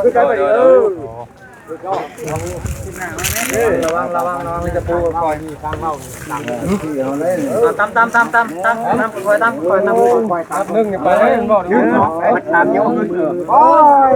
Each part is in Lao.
ຄືກັນໄປເດີ. ລະວັງ ລະວັງ ລະວັງ ມີຕະປູ ຄ່ອຍ ຕຳ ຕຳ ຕຳ ຕຳ ຕຳ ຕຳ ຄ່ອຍ ຕຳ ຄ່ອຍ ຕຳ ໜຶ່ງນີ້ໄປເລີຍ ມັນບໍ່ ມັນຕຳຢູ່ ໂອ້ຍ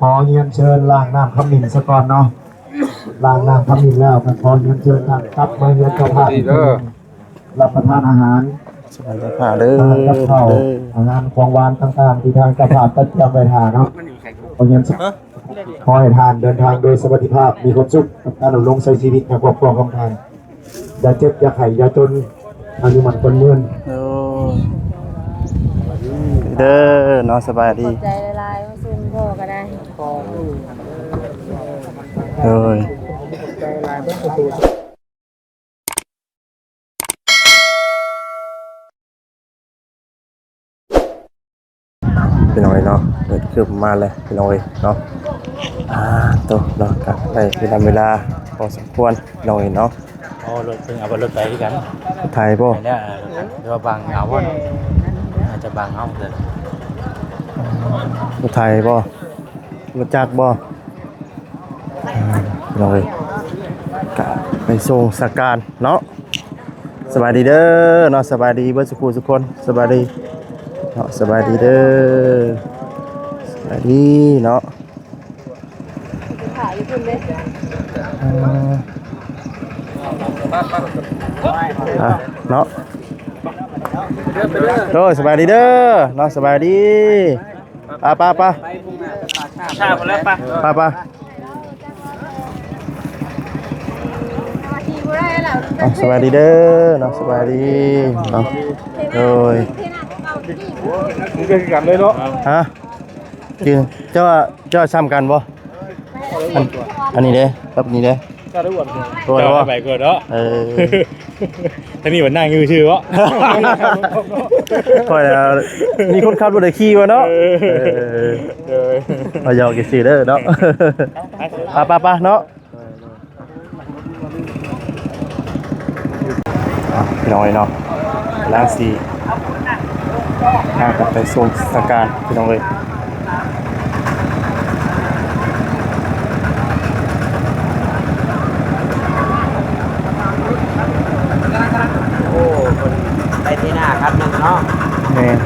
ຂໍຮຽນເຊີນລ້າງນ້ຳຂະມິ້ນສາກ່ອນເນາະ. ລ້າງນ້ຳຂະມິ້ນແລ້ວກໍຂໍຮຽນເຊີນທ່ານກັບມາເຮືອນເຈົ້າພາບ ເດີ ຮັບປະທານອາຫານ ສະບາຍດີເດີ ອາຫານກັບເຂົ້າ ເດີ ອາຫານຂອງຫວານຕ່າງໆ ທີ່ທາງເຈົ້າພາບຈັດຕຽມໄວ້ຖ້າເນາະ. ຂໍຮຽນ ຮະ ຂໍໃຫ້ທ່ານເດີນທາງໂດຍສະຫວັດດີພາບ ມີຄວາມສຸກກັບການດຳລົງໃຊ້ຊີວິດໃນຄອບຄົວຂອງທ່ານ. ຢ່າເຈັບ ຢ່າໄຂ້ ຢ່າຈົນ ອາຍຸໝັ້ນຂວັນຍືນ. ໂອ້ ເດີເນາະ ສະບາຍດີ ຂອບໃຈຫຼາຍໆ ມາສົ່ງພໍ່ກໍໄດ້ ໂດຍ. ພີ່ນ້ອງເອີຍເນາະ ເປີດຄຶບມາແລ້ວພີ່ນ້ອງເອີຍເນາະ. ອ່າ ໂຕເນາະ ກໍໄດ້ເວລາ ເວລາພໍສົມຄວນພີ່ນ້ອງເອີຍເນາະ. ໂອ້ ລົດເພິ່ນເອົາລົດໄປຄືກັນ ໄທບໍ່ ແລ້ວ ຫຼືວ່າບາງເອົາບໍ່ ອາດຈະບາງເອົາເລີຍ ລົດໄທບໍ່ ລົດຈັກບໍ່? ອ່າ ພີ່ນ້ອງເອີຍ ກະໄປສົ່ງສະການເນາະ. ສະບາຍດີເດີເນາະ ສະບາຍດີເບິດສຸຂູສຸຄົນ ສະບາຍດີເນາະ ສະບາຍດີເດີ ສະບາຍດີເນາະ. ເອີ ອ່ະ ເນາະ ໂດຍ ສະບາຍດີເດີເນາະ ສະບາຍດີ. ໄປ ໄປ ໄປ ໄປ ໄປ ໄປ ໄປ ເອົາ ສະບາຍດີເດີເນາະ ສະບາຍດີເນາະ ໂດຍ. ມັນກໍຄືກັນເລີຍເນາະ ຮະ ກິນ ເຈົ້າວ່າ ເຈົ້າວ່າຊ້ຳກັນບໍ່? ອັນ ອັນນີ້ເດ້ ກັບນີ້ເດ້ ເຈົ້າໄດ້ອ້ວນ ໂດຍ ເຈົ້າໄດ້ໄປກ່ອນເນາະ ເອີ. ທາງນີ້ມັນນັ່ງຢູ່ຊື່ເນາະ ຂ້ອຍ ມີຄົນຂັບລົດໄດ້ຂີ່ບໍ່ເນາະ ເອີ ເອີ ເອີ ເອົາຫຍອກຊື່ເດີເນາະ ໄປ ໄປ ໄປເນາະ. ອ່ະ ພີ່ນ້ອງເອີຍເນາະ ກຳລັງຊິ ພາກັນໄປສົ່ງສະການ ພີ່ນ້ອງເອີຍ. ໂອ້ ເພິ່ນໄປເທໜ້າຄັນໜຶ່ງເນາະ ແມ່ນ.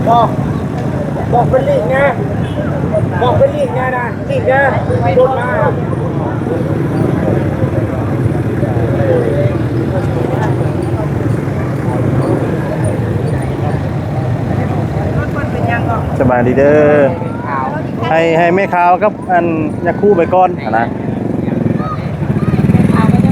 ບອກ ບອກເພິ່ນຫຼີກແດ່ ບອກເພິ່ນຫຼີກແດ່ນະ ຫຼີກແດ່ ລົດມາ. ສະບາຍດີເດີ ໃຫ້ ໃຫ້ແມ່ຂາວກັບອັນຍາຄູໄປກ່ອນຫັ້ນນະ. ແມ່ຂາວກໍຈະ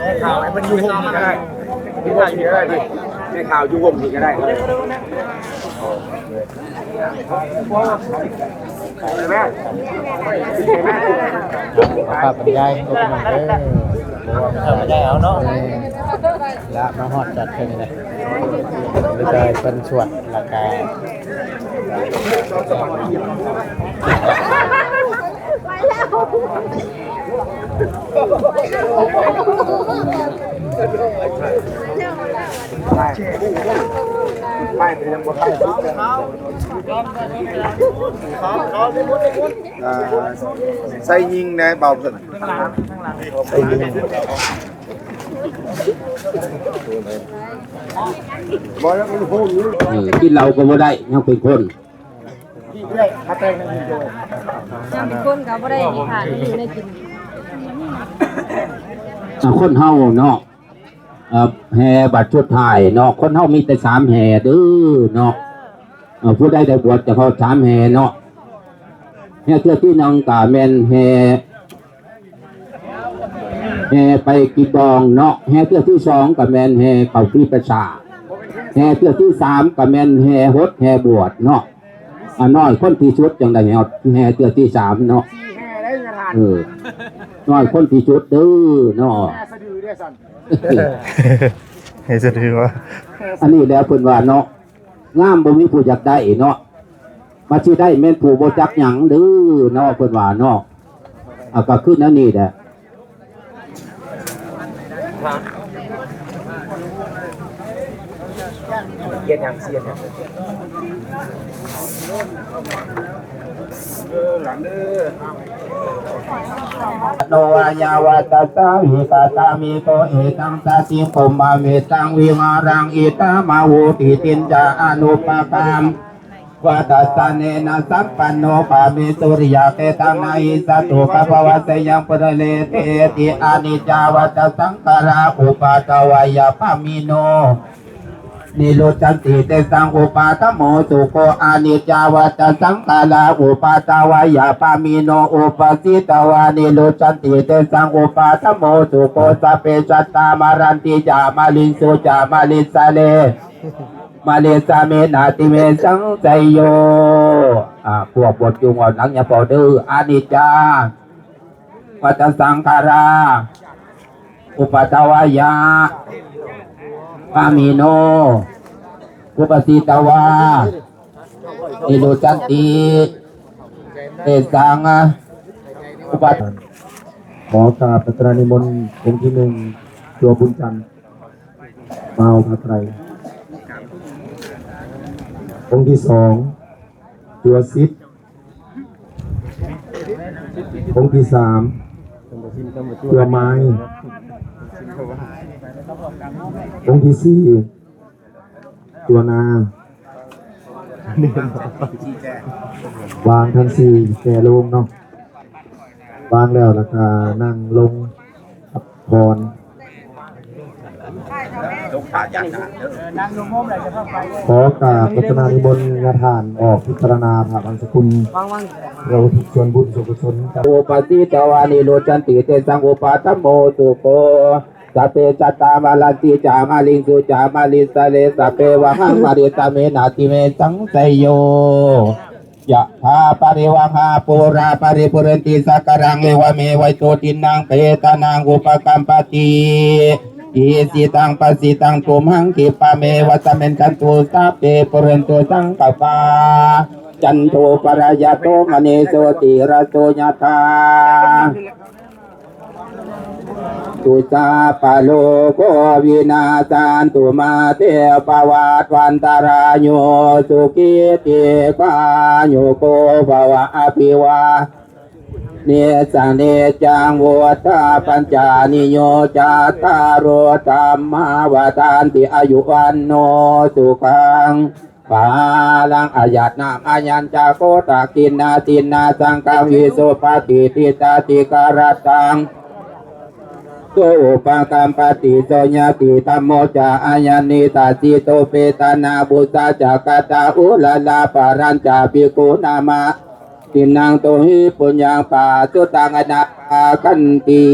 ແມ່ຂ່າວໃຫ້ເພິ່ນຢູ່ຮົ່ມນີ້ກໍໄດ້ ແມ່ຂ່າວຢູ່ຮົ່ມນີ້ກໍໄດ້ ແມ່ຂ່າວຢູ່ຮົ່ມນີ້ກໍໄດ້ ໄປແມ່ ໄປແມ່ ເອົາພາບບັນຍາຍໃຫ້ພວກນ້ອງເດີ ພາບບັນຍາຍເອົາເນາະ ລະມາຮອດຈອດເຖິງເລີຍ ມີແຕ່ເພິ່ນສວດ ລະກະ ໃສ່ຍິງແດ່ ບ່າວເພິ່ນ ໃສ່ຍິງ ບໍ່ແລ້ວມັນໂຮມຢູ່ ເອີ ກິນເຫຼົ້າກໍບໍ່ໄດ້ ຍັງເປັນຄົນ ຍັງເປັນຄົນກໍບໍ່ໄດ້ມີທາດຢູ່ໃນກິນ ອ່າ ຄົນເຮົາເນາະ ເອີ ແຫ່ບາດສຸດທ້າຍເນາະ ຄົນເຮົາມີແຕ່ສາມແຫ່ເດີເນາະ ເອີ ຜູ້ໃດໄດ້ບວດຈະເຂົ້າສາມແຫ່ເນາະ ແຫ່ເທື່ອທີໜຶ່ງກໍແມ່ນແຫ່ ແຫ່ໄປກິນບອງເນາະ ແຫ່ເທື່ອທີສອງກໍແມ່ນແຫ່ເຂົ້າທີ່ປະຊາ ແຫ່ເທື່ອທີສາມກໍແມ່ນແຫ່ຫົດແຫ່ບວດເນາະ ອາ ນ້ອຍຄົນທີ່ສຸດຈັ່ງໄດ້ແຫ່ ແຫ່ເທື່ອທີສາມເນາະ ເອີ ນ້ອຍຄົນທີ່ສຸດເດີເນາະ ແຫ່ສະດືເດ້ຊັ້ນ ແຫ່ສະດືວ່າ ອັນນີ້ແຫຼະເພິ່ນວ່າເນາະ ງາມບໍ່ມີຜູ້ຢາກໄດ້ເນາະ ມາຊິໄດ້ແມ່ນຜູ້ບໍ່ຈັກຫຍັງເດີເນາະ ເພິ່ນວ່າເນາະ ອາ ກໍຄືແນວນີ້ແຫຼະ ຮຽນຫຍັງ ຮຽນຫຍັງ ເອີ ຫຼັງເດີ ໂນວາຍາວັດຕະສາວິກະຕາມິໂກ ເອຕັງສະຕິຄຸມມະເມຕັງວິຫາລັງ ອິຕາມະໂຫຕິ ຕິນຈາອະນຸປະກຳ ວັດຕະສະເນນະ ສັມປັນໂນກາເມສຸ ວິລິຍະເກຕັງ ນະຫິ ສະຕຸກະພະວະ ໄຊຍັງ ປຸນະເລເຕ ເອຕິ ອະນິດຈາວັດຕະສັງຂາລາ ອຸປາທະວາຍະປາມິໂນ ນິລຸດສັນຕິ ເຕສັງ ອຸປາທະໂມ ສຸໂຂ ອະນິດຈາວັດຕະສັງຂາລາ ອຸປາທະວາຍະປາມິໂນ ອຸປະສິຕະວາ ນິລຸດສັນຕິ ເຕສັງ ອຸປາທະໂມ ສຸໂຂ ສັບເພສັດຕາ ມະຣັນຕິຈາ ມະລິງສຸຈາ ມະລິງສະເລ ມະລິງສະເມນາຕິເມສັງໄຊໂຍ ອາ ພວກບົດຈຸງເອົາໜັງຍາເປົາເດີ ອະນິດຈາ ວັດຕະສັງຂາລາ ອຸປາທະວາຍະ ປາມິໂນ ອຸປະສິຕະວາ ນິລຸດສັນຕິ ເຕສັງ ອຸປາ ຂໍກາບລັດຕະນານິມົນອົງທີໜຶ່ງ ຕົວບຸນຈັນ ມາເອົາຜ້າໄຕຣ ອົງທີສອງ ຕົວສິດ ອົງທີສາມ ຕົວໄມ້ ອົງທີສີ່ ຕົວນາ ວາງທັງສີ່ແກ່ໂລງເນາະ ວາງແລ້ວ ແລ້ວກະນັ່ງລົງ ພັກຜ່ອນ ຂໍກາບລັດຕະນານິມົນຍາທ່ານອອກພິຈາລະນາພະບັງສະກຸນ ເພື່ອອຸທິດສ່ວນບຸນສ່ວນກຸສົນກັບ ອຸປະສິຕະວາ ນິລຸດສັນຕິ ເຕສັງ ອຸປາທະໂມ ສຸໂຂ ສັບເພສັດຕາ ມະຣັນຕິຈາ ມະລິງສຸຈາ ມະລິງສະເລ ສັບເພວະຫັງ ມະລິງສະເມນາຕິເມສັງໄຊໂຍ ຍະຖາ ວາລິວະຫາ ປູຣາ ປະລິປູເຣນຕິ ສາຄະລັງ ເອວະເມວະ ໂຕ ທິນນັງ ເປຕານັງ ອຸປະກັບປະຕິ ອິຊິຕັງ ປັດສິຕັງ ຕຸມຫັງ ຂິບປະເມວະ ສະມິດຖະນາ ຕັງ ຕັງ ເຕ ປູເຣນຕຸ ສັງກະປາ ຈັນໂທ ປະລະຍະໂຕ ມະນີ ໂຊຕິ ລະໂສ ຍະຖາ ตุສັບພະໂລໂຄວິນາສັນຕຸ ມາເຕພະວັດວັນຕະລາໂຍ ສຸຂີດີກາຍຸໂກພະວະ ອະພິວາເນສະເນຈັງ ວຸດທາປັນຈານິໂຍ ຈັດຕາໂລ ທຳມາວັດທັນຕິ ອາຍຸວັນໂນ ສຸຂັງ ພະລັງ ອາຍັດນາມາຍັນຈະໂຄ ທັກຂິນາທິນນາສັງຄະວິສຸປະຕິທິດຕາທິກາລັດຕັງ ໂຕ ອຸປະກັບປະຕິ ໂສຍະຕິ ທຳໂມຈະ ອາຍັນນິດຖາສິໂຕ ເປຕານາບຸດສາຈະ ຄະຕາອຸລະລາ ພະລັນຈະ ພິກຂຸນາມະ ຕິນນາງໂຕຫິປຸນຍັງປາຈຸຕັງອະນາຄັນຕິ.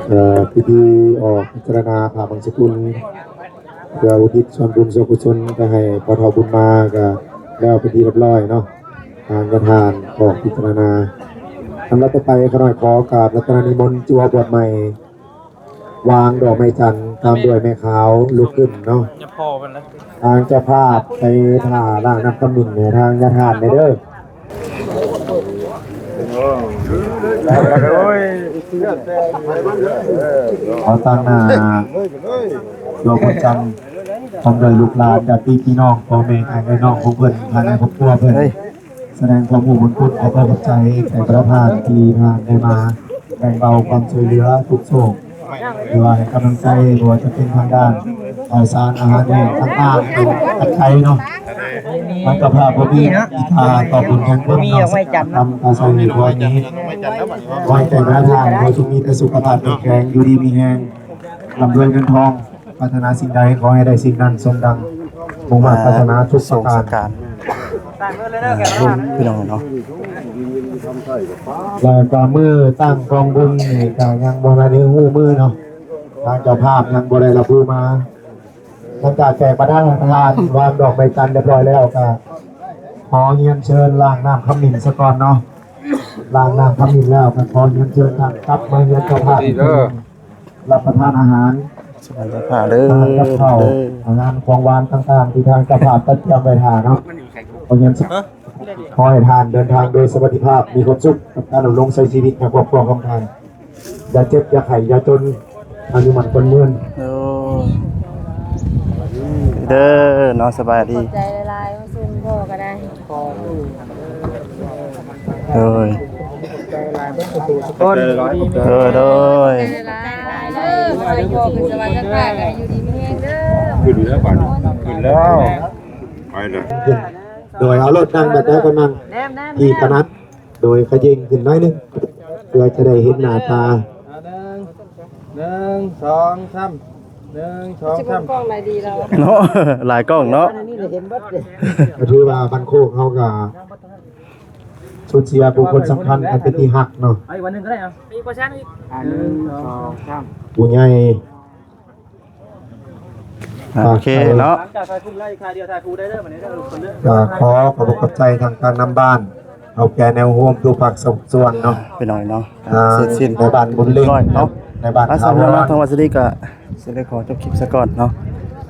ເອີ ພິທີອອກພິຈາລະນາຜ້າບັງສະກຸນ ເພື່ອອຸທິດສ່ວນບຸນສ່ວນກຸສົນໄປໃຫ້ພໍ່ເຖົ້າບຸນມາ ກະແລ້ວເປັນທີ່ຮຽບຮ້ອຍເນາະ. ທາງຍາທ່ານອອກພິຈາລະນາ. ລຳດັບຕໍ່ໄປ ຂ້ານ້ອຍຂໍກາບລັດຕະນານິມົນ ຈັ່ວບວດໃໝ່ ວາງດອກໄມ້ຈັນ ຕາມດ້ວຍແມ່ຂາວລຸກຂຶ້ນເນາະ. ທາງເຈົ້າພາບໄປຖ້າລ້າງນ້ຳຂະມິ້ນໃຫ້ທາງຍາທ່ານແດ່ເດີ. ຂໍຕາງໜ້າດອກໄມ້ຈັນ ພ້ອມດ້ວຍລູກຫຼານ ຍາດຕິພີ່ນ້ອງ ພໍ່ແມ່ອ້າຍເອື້ອຍນ້ອງຂອງເພິ່ນ ພາຍໃນຄອບຄົວເພິ່ນ ສະແດງຄວາມຮູ້ບຸນຄຸນ ຂອບພະຄຸນຂອບໃຈແຂກປະທານທີ່ທ່ານໄດ້ມາແບ່ງເບົາຄວາມຊ່ວຍເຫຼືອທຸກໂສກ ຫຼືວ່າໃຫ້ກຳລັງໃຈ ບໍ່ວ່າຈະເປັນທາງດ້ານເຂົ້າສານອາຫານແຫ້ງຕ່າງໆ ເປັນປັດໄຈເນາະ. ທາງເຈົ້າພາບບໍ່ມີອີກ ຖ້າຕອບບຸນແທນຄຸນເນາະ ທຳການຊ່ອຍເຫຼືອນີ້ ຂໍໃຫ້ແຂກປະທານເຮົາຈົ່ງມີແຕ່ສຸຂະພາບແຂງແຮງ ຢູ່ດີມີແຮງ ລ່ຳລວຍເງິນທອງ ປາດຖະໜາສິ່ງໃດຂໍໃຫ້ໄດ້ສິ່ງນັ້ນ ສົມດັ່ງມຸ່ງມາດປາດຖະໜາທຸກປະການ. ເອີ ພີ່ນ້ອງເນາະ ແລ້ວກໍມື້ຕັ້ງກອງບຸນນີ້ກໍຍັງບໍ່ທັນໄດ້ຮູ້ມື້ເນາະ ທາງເຈົ້າພາບຍັງບໍ່ໄດ້ລະບຸມາ. ຫຼັງຈາກແຂກປະທານວາງດອກໄມ້ຈັນຮຽບຮ້ອຍແລ້ວ ກໍຂໍຮຽນເຊີນລ້າງນ້ຳຂະມິ້ນສາກ່ອນເນາະ. ລ້າງນ້ຳຂະມິ້ນແລ້ວ ກໍຂໍຮຽນເຊີນທ່ານກັບມາເຮືອນເຈົ້າພາບອີກເທື່ອ ຮັບປະທານອາຫານ ສະບາຍດີພາເດີ ອາຫານກັບເຂົ້າ ເດີ ອາຫານຂອງຫວານຕ່າງໆ ທີ່ທາງເຈົ້າພາບຈັດຕຽມໄວ້ຖ້າເນາະ. ຂໍຮຽນ ຂໍໃຫ້ທ່ານເດີນທາງໂດຍສະຫວັດດີພາບ ມີຄວາມສຸກກັບການດຳລົງໃຊ້ຊີວິດໃນຄອບຄົວຂອງທ່ານ ຢ່າເຈັບ ຢ່າໄຂ້ ຢ່າຈົນ ອາຍຸໝັ້ນຂວັນຍືນ. ໂອ້ ເດີເນາະ ສະບາຍດີ ຂອບໃຈຫຼາຍໆ ມາເຊີນພໍ່ກໍໄດ້. ໂດຍ ໂດຍ ໂດຍ ຂອໃຫ້ພໍ່ຂຶ້ນສະຫວັນຈັກພາກ ໃຫ້ຢູ່ດີມີແຮງເດີ. ຂຶ້ນແລ້ວບາດນີ້ ຂຶ້ນແລ້ວ ໄປເລີຍ. ໂດຍ ເອົາໂລດ ນັ່ງແບບໃດກໍນັ່ງທີ່ຖະໜັດ ໂດຍຂະເຫຍົງຂຶ້ນໜ້ອຍໜຶ່ງ ເພື່ອຈະໄດ້ເຫັນໜ້າຕາ. ໜຶ່ງ ໜຶ່ງ ສອງ ສາມ ໜຶ່ງ ສອງ ສາມ ຊິເບິ່ງກ້ອງໃດດີລະ ເນາະ ຫຼາຍກ້ອງເນາະ. ອັນນີ້ເຫັນເບິດເດ ກໍຖືວ່າບ້ານໂຄກເຮົາກໍສູນເສຍບຸກຄົນສຳຄັນ ອັນເປັນທີ່ຮັກເນາະ ໄປວັນໜຶ່ງກໍໄດ້ ເອົາ ອີກກວ່າຊັ້ນອີກ ອ່າ ໜຶ່ງ ສອງ ສາມ ຜູ້ໃຫຍ່ ໂອເຄເນາະ ຫຼັງຈາກຖ່າຍຮູບແລ້ວ ອີກທ່າດຽວຖ່າຍຄູ່ໄດ້ເດີ ບັດນີ້ເດີ ທຸກຄົນເດີ. ກໍຂໍຂອບອົກຂອບໃຈທາງການນຳບ້ານ ເຖົ້າແກ່ແນວໂຮມທຸກພາກສ່ວນເນາະ ພີ່ນ້ອງເນາະ ອ່າ ເສັດສິ້ນ ໃນບ້ານບຸນເລັງ ເນາະ ໃນບ້ານ ອ່າ ຂາວ ສຳລັບທາງວັດສະດີກໍຊິໄດ້ຂໍຈົບຄລິບຊະກ່ອນເນາະ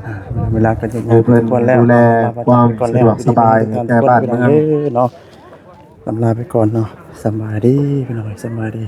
ອ່າ ເວລາກໍຈະ ເພື່ອເພິ່ນດູແລຄວາມສະດວກສະບາຍໃຫ້ແກ່ບ້ານເມືອງເນາະ. ລຳລາໄປກ່ອນເນາະ ສະບາຍດີ ພີ່ນ້ອງ ສະບາຍດີ.